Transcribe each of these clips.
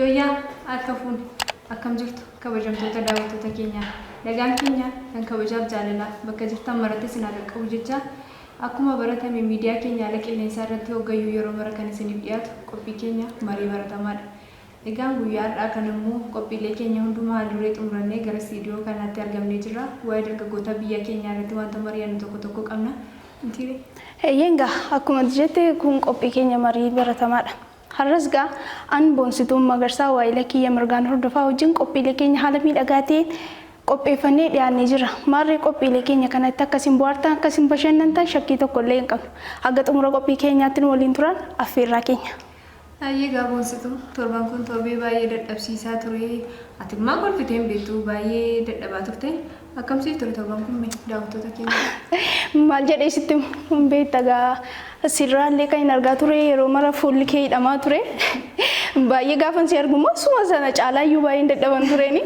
Yooyyaa harka fuune akkam jirtu kabajamtoota daawwattoota keenyaa nagaan keenya kan kabajaaf jaalalaa bakka jirtan maratti isin haa qaqqabu jecha akkuma baratame miidiyaa keenya haala qilleensaa irratti hoggayyuu yeroo mara kan isiniif dhiyaatu qophii keenya marii baratamaadha. Egaan guyyaa har'aa kan immoo qophiilee keenya hundumaa haal duree xumurannee gara istiidiyoo kanaatti argamnee jirra. Waa'ee dargaggoota biyya keenyaa irratti wanta mari'annu tokko tokko qabna. Mitiire? Eeyyeen gaa akkuma ati jette kun qophii keenya marii baratamaadha. Har'as gaa an Boonsituun Magarsaa waa'ila kiyya Mirgaan Hordofaa wajjin qophiilee keenya haala miidhagaa ta'een qopheeffannee dhiyaannee jirra. Maarree qophiilee keenya kanatti akkasiin bohaartan akkasiin bashannantan shakkii tokko illee hin qabnu. Haga xumura qophii keenyaatti nu waliin turan affeerraa keenya. Baay'ee gaa Boonsitu, torban kun torbee baay'ee dadhabsiisaa ture. Ati immoo kolfitee hin beektu, baay'ee dadhabaa turte. Akkam siif ture torban kun mee daawwattoota keenya? Maal jedhee sitti hin beekta gaa sirraallee kan hin argaa ture yeroo mara fuulli kee hidhamaa ture. Baay'ee gaafan si argu immoo suma sana caalaayyuu baay'een dadhaban tureeni.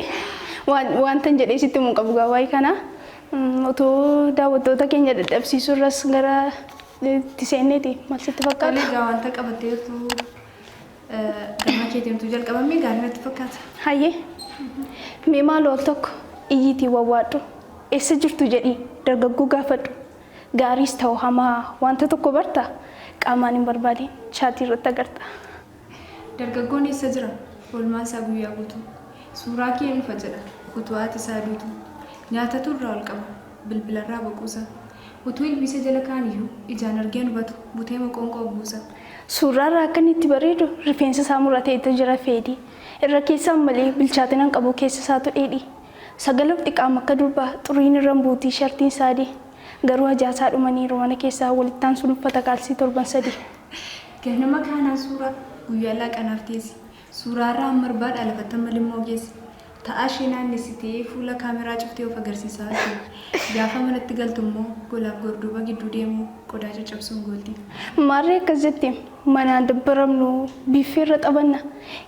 Wantan jedhee sitti himu qabu gaa waa'ee kana. Otoo daawwattoota keenya dadhabsiisuu irras gara itti seenneeti maal sitti fakkaata? Tole egaa wanta qabatteertu gama keetiin jalqabamee gaarii natti fakkaata. Hayyee. Mee maaloo al tokko iyyiitii wawwaadhu. Eessa jirtu jedhii dargaggoo gaafadhu. Gaariis ta'u hamaa wanta tokko barta qaamaan hin barbaadin chaatii irratti agarta. Dargaggoon eessa jira? Oolmaan isaa guyyaa guutuu. Suuraa kee dhufa jedha utuu haati isaa duutu. Nyaatatu irraa ol qaba bilbilarraa boquusa. Utuu ilbiisa jala kaaniyyuu ijaan argeen hubatu butee qoonqoo buusa. Suuraa akka inni itti bareedu rifeensa isaa murateetu jira feedii. Irra keessaan malee bilchaatina hin qabu keessa isaatu dheedhii. Sagaluuf xiqqaam akka durbaa xuriin irra hin buutii shartiin saadii. Garuu hajaasaa dhumaniiru mana keessaa walittaan sun uffata kaalsii torban sadii. Ganama kaanaan suuraa guyyaa laaqanaaf teessi. Suuraarraa amma arbaadhaa lafatti amma limmoo geessi. Ta'aa ishee naannessitee fuula kaameraa cuftee of agarsiisaa jirti. Gaafa manatti galtu immoo golaaf gorduuba gidduu deemuu qodaa caccabsuun goolti. Maarree akkas jetti manaan dabbaramnu biiffeerra taphanna.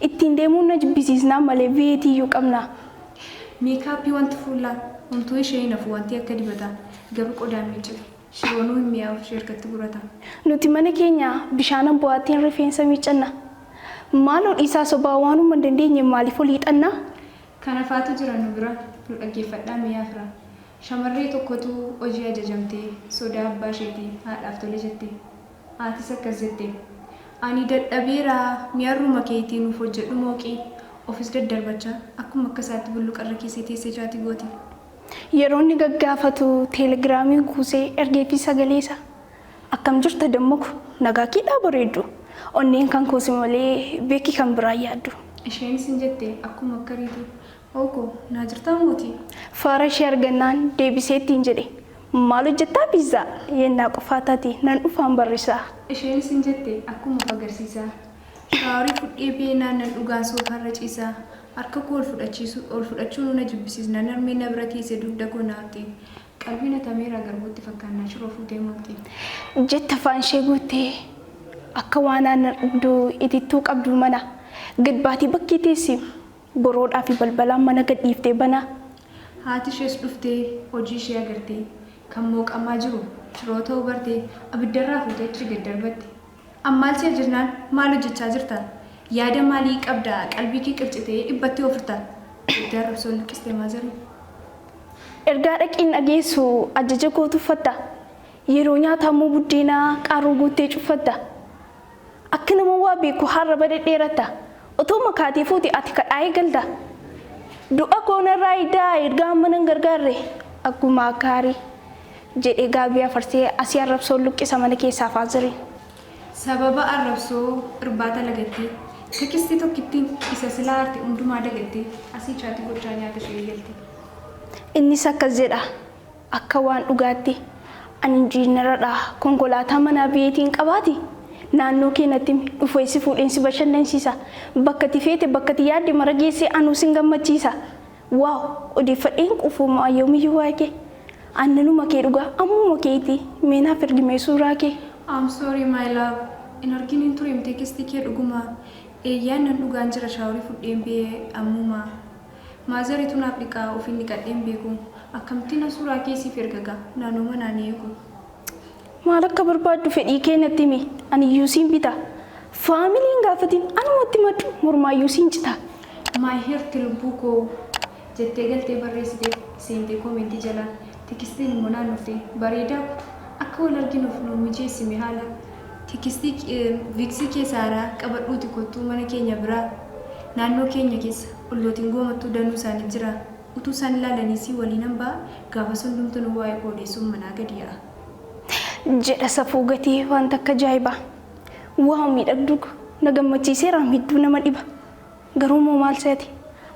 Ittiin deemuun na jibbisiisnaa malee veetiyyuu qabna. Meekaappii wanti fuulaa homtuu ishee hin hafu wanti akka dibataa garuu qodaan miiccite. Shiroonuu hin mi'aawu ishee harkatti gurata. Nuti mana keenya bishaan bu'aatiin rifeensa miiccanna. Maaloo dhiisaa sobaa waanuma hin dandeenye maaliif olii xannaa? Kana faatu jira nu bira nu dhaggeeffadhaa mee afira. Shamarree tokkotu hojii ajajamtee sodaa abbaa isheetii haadhaaf tole jette. Haatis akkas jette. Ani dadhabeera mi'arruma keetii nuuf hojjedhu mooqii. Ofis daddarbachaa akkuma akka isaatti bulluqarra keessee teessee chaatii gooti. Yeroo inni gaggaafatu teelegiraamiin kuusee ergeefii sagalee isaa. Akkam jirta dammaku nagaa keedhaa bareeddu. Onneen kan koosi malee beeki kan biraa yaaddu. Isheenis hin jette akkuma akka riitu. Ooko naa jirtaa mootii? Faara ishee argannaan deebisee ittiin jedhe. Maal hojjettaa biizaa? Yennaa qofaa taate nan dhufaan barrisaa. Isheenis hin jette akkuma of agarsiisaa. Shaaworii fudhee beenaan nan dhugaan soofaarra ciisaa. Harka koo ol fudhachuu na jibbisiisnaan harmeen na bira teessee dugda koo naafte. Qalbiin hatameera garbuutti fakkaannaa shiroo fuutee mooqxe. Jette afaan ishee guuttee akka waan aannan dhugduu itittuu qabdu mana. Gad baatii bakkee teessi boroodhaa fi balbalaan mana gad dhiiftee banaa. Haati ishees dhuftee hojii ishee agartee kan mooqamaa jiru shiroo ta'uu bartee abiddarraa fuutee achi gad darbatte. Ammaal si ajajnaan maal hojjechaa jirta? Yaada maalii qabdaa qalbii kee qircitee dhibbatti ofirta? Jettee arrabsoo luqqistee maazarii. Ergaa dhaqiin dhageessu ajaja koo tuffatta. Yeroo nyaataa immoo buddeenaa qaaruu guuttee cuffatta. Akka nama waa beeku harraba dhedheeratta. Otoo makaatee fuute ati kadhaa'ee galta. Du'a koo narraa iddaa ergaa amma nan gargaarre akkuma akka jedhee gaabii afarsee asii arrabsoon luqqisa mana keessaa faazariin. Sababa arrabsoo irbaata lagattee tekisti tokkittiin isa silaa arte hundumaa dagattee asii chaatii gochaa nyaata ishee eegalte. Innis akkas jedha akka waan dhugaatti ani injiinaradha konkolaataa manaa biyeetiin qabaati. Naannoo kee natti himi dhufee si fuudheen si bashannansiisa. Bakka ati feete bakka ati yaadde mara geessee anuu sin gammachiisa. Waaw odeeffadheen quufumaa yoomiyyuu waa'ee kee. Annanuma kee dhugaa ammuma keeti mee naaf ergi mee suuraa kee. I'm sorry my love. In argin hin tureem teekistii kee dhuguma. Eeyyaan nan dhugaan jira shaaworii fudheen bee ammuma. Maazariitu naaf dhiqaa ofiin dhiqadheen beeku. Akkamittiin na suuraa kee siif ergaga naannoo manaan eegu. Maal akka barbaaddu fedhii kee natti himi ani iyyuu siin bita. Family hin gaafatin, anumatti maddu mormaayyuu siin cita. My heart, lubbuu koo, jettee galtee barreessiteef seentee comment jalaa. Textiin immoo naannoftee, bareedaa ko, akka wal arginuuf nu mijeessime haala. Textii Vitz keessa haaraa qabadhuuti kottuu mana keenya biraa. Naannoo keenya keessa ollootiin goomattuu danuu isaanii jira. Utuu isaan ilaalanii si waliin hambaa gaafa hundumtuu nu waa'ee koodeessuun manaa gadi yaa'a. Jedha safuu gatii wanta akka ajaa'ibaa. Waa miidhagduu na gammachiiseera, hedduu nama dhiba. Garuu moo maal seeti?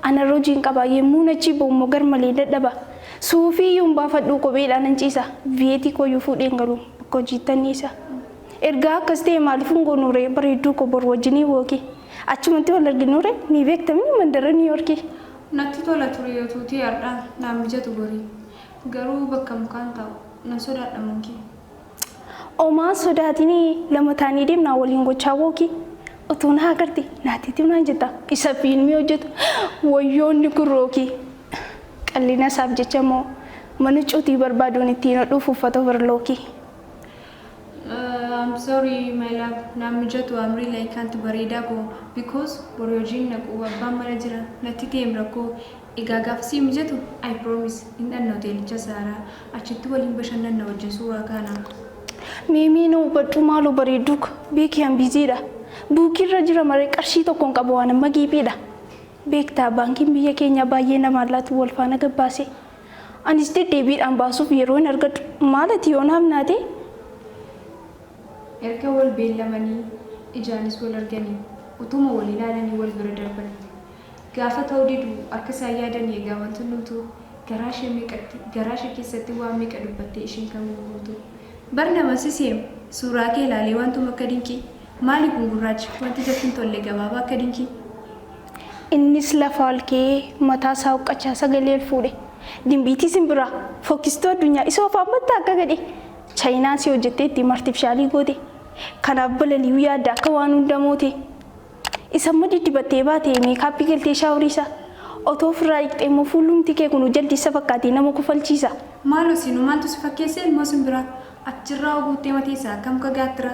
Anarra hojiin qaba, yemmuu nachii ba'u immoo gar malee dadhaba. Suufii iyyuu hin baafadhuu, kopheedhaan nan ciisa. Viyeetii kooyyuu fuudheen galu bakka hojiitti anniisa. Ergaa akkas ta'e maaliif hin goonuure, bareedduu koo, bor wajjinii walk? Achumatti wal arginuure, ni beektamni mandara New York. Natti tola ture yoo tuutee har'aa naan mijatu borii. Garuu bakka mukaan taa'u nan sodaadha monkey. Omaa sodaatinii, lama taanii deemnaa waliin gochaa walk. Otoo na agarte naatiitii naan jetta isa fiilmii hojjetu wayyoonni kun Rocky. Qallina isaaf jecha moo mana cuutii barbaaduun ittiin hodhuuf uffata overlock. I'm sorry, my love, naan mijatu, I'm really, I can't, bareedaa koo, because borii hojiin naqu, abbaan mana jira, natti ta'eem rakkoo. Egaa gaafa sii mijatu, I promise, hin dhanna hoteelicha saaraa, achitti waliin bashannanna wajjin suuraa kaanaa. Meemii, na hubadhu maaloo, bareedduu ko, beekii an busydha. Bookirra jira maree, qarshii tokko hin qabu, waan amma giiphiidha. Beektaa, baankiin biyya keenyaa baay'ee namaan laatu wal faana gabbaase. Anis deddeebiidhaan baasuuf yeroo hin argadhu, maal ati yoo naaf naate? Erga wal beellamanii ijaanis wal arganii utuma wal ilaalanii wal bira darban. Gaafa ta'uu didu akka isaan yaadan egaa wanti hundumtuu garaa ishee keessatti waan meeqa dubbattee isheen kan gurgurtu. Bar nama siseem suuraa kee ilaalee wantuma akka dinqii, maali kun gurraachi, wanti ijatti hin tolle gabaabaa akka dinqii. Innis lafa ol ka'ee mataa isaa huqqachaa sagalee ol fuudhe. Dimbiitii simbiraa fokkistuu addunyaa isa ofaan battaa akka gadhe. Chaayinaan si hojjettee ittiin artificial goote. Kanaaf balali'uu yaadda akka waan hunda moote. Isa immoo diddibattee baate makeup galtee shower isaa. Otoo ofirraa dhiqxee immoo fuulumti kee kun jaldeessa fakkaatee nama kofalchiisa. Maaloo, siinuu maaltu si fakkeessee ilmoo simbiraa, achirraa guuttee mateessaa akkam kagaattira.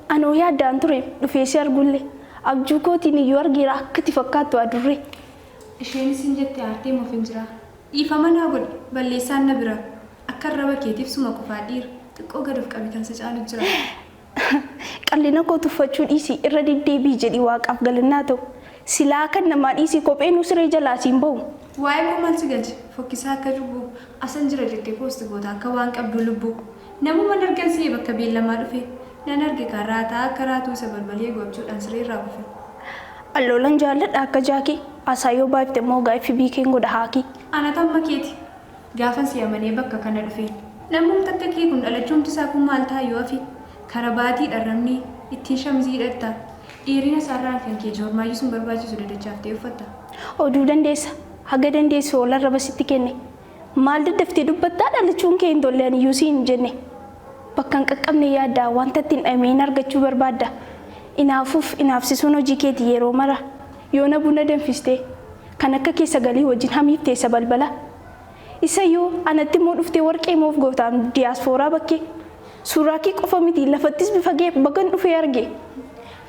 Anoo yaaddaan ture dhufee si argullee, abjuu kootiin iyyuu argeera akka itti fakkaattu adurree. Isheenis hin jette aartee moof hin jira. Dhiifama naa godhi, balleessaan na bira. Akka arraba keetiif suma qofaa dhiira. Xiqqoo gad of qabi, kan si caalu jira. Qallina koo tuffachuu dhiisi, irra deddeebii jedhi waaqaaf galannaa ta'u. Silaa kan namaa dhiisi, kopheen siree jalaa siin ba'u. Waa'ee koo maal si galche, fokkisaa akka cubbuu, asan jira jettee post goota akka waan qabdu lubbuu. Namuma argan si'e bakka beellamaa dhufe. Nan arge karaa ta'a akka raatuu isa balbalee gochuudhaan siree irraa kufe. Alloolan jaalladha akka jaakii, asaa yoo baay'ifte immoo gaa'iffi biikeen godha haakii. Ana tamma keeti. Gaafan si amanee bakka kana dhufe. Namumti akka kee kun dhalachuumti isaa kun maal ta'a yoo hafe. Kara baatii dharramni ittiin shamizii hidhatta. Dheerina isaarraan kan kee joormaayyuu sun barbaachisu dadachaaf uffatta. Oduu dandeessa, haga dandeessu ol arraba sitti kenne. Maal daddaftee dubbattaa, dhalachuun kee hin tolle ani iyyuu siin hin jenne. Bakka hin qaqqabne yaadda, wanta ittiin dhameen argachuu barbaadda. Inaafuuf inaafsisuun hojii keeti yeroo mara. Yoona buna danfistee kan akka keessa galii wajjin hamiif teessa balbala. Isayyuu anatti immoo dhuftee warqee moof gootaan diyaaspooraa bakkee. Suuraa kee qofa miti, lafattis bifa gee bagan dhufee arge.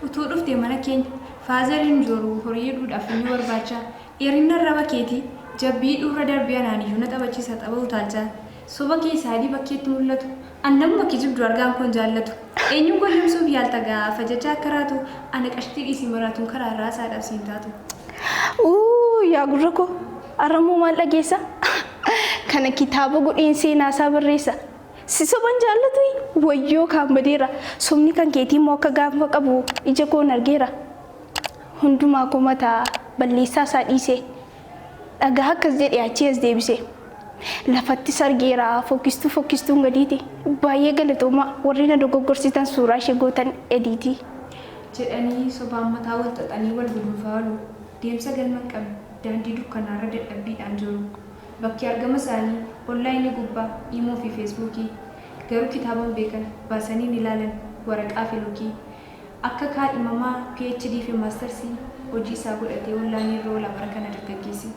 Utuu dhuftee mana keenya, fatheriin jooruu horii hidhuudhaaf inni barbaacha. Dheerina arraba keetii jabbii dhurra darbee anaan iyyuu na taphachiisa tapha utaalchaa. Soba keessaa adii bakkeetti mul'atu. Annamuma kijibdu argaan kun jaallatu. Eenyuun goyyomsuuf yaalta gaafa jecha akka raatu, ana qashtii dhiisii, maraatuun karaa irraa isaa dhabsiin taatu. Uu, yaa gurra koo, arrammoo maal dhageessa? Kana kitaaba godheen seenaa isaa barreessa. Si soban jaallatu, wayyoo kaan badeera. Sobni kan keetii immoo akka gaafa qabu ija koon argeera. Hundumaa koo mataa balleessaa isaa dhiise. Dhagaa akkas jedhe achii as deebise. Lafattis argeera fokkistuu fokkistuun gadiiti. Baay'ee galatooma warri na dogoggorsitan, suuraa ishee gootan edit. Jedhanii sobaan mataa wal xaxanii wal gudunfaa oolu. Deemsa galma hin qabne daandii dukkanaarra dadhabbiidhaan jiru. Bakki argama isaanii online gubbaa imo fi Facebook. Garuu kitaaban beekan baasanii ni ilaalan waraqaa fi luukii. Akka kaadhimamaa PhD fi masters hojii isaa godhatee online irra oola bara kana dargaggeessi.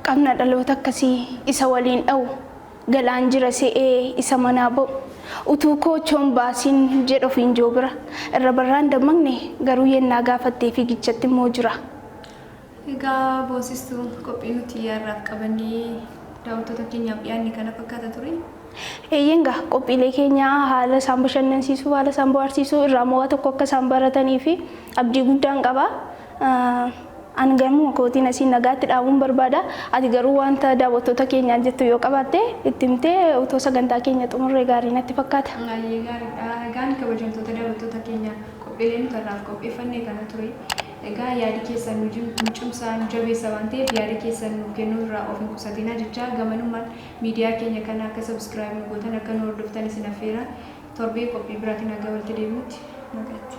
Qabna dhaloota akkasii isa waliin dha'u. Galaan jira se'ee isa manaa ba'u. Utuu koochoon baasiin jedha ofiin joobira. Irra barraan dammaqne garuu yennaa gaafattee fiigichatti immoo jira. Egaa boonsistuu, qophii nuti har'aaf qabannee daawwattoota keenyaaf dhiyaanne kana fakkaata ture. Eeyyeengaa, qophiilee keenya haala isaan bashannansiisuu, haala isaan bohaarsiisuu irraa mo'aa tokko akka isaan baratanii fi abdii guddaan qaba. Ani gamuma kootiin asiin nagaatti dhaabuun barbaada. Ati garuu wanta daawwattoota keenyaan jettu yoo qabaatte itti himtee utoo sagantaa keenya xumurree gaarii natti fakkaata. Baay'ee gaariidha. Egaan kabajamtoota daawwattoota keenya, qophiilee nuti har'aaf qopheeffanne kana ture. Egaa yaadi keessan nu cimsaa, nu jabeessa waan ta'eef yaada keessan nu kennuu irraa of hin qusatinaa jecha, gamanummaan miidiyaa keenya kana akka subscribe nu gootan, akka nu hordoftan isin affeera. Torbee qophii biraatiin haga walitti deebinutti nagaatti.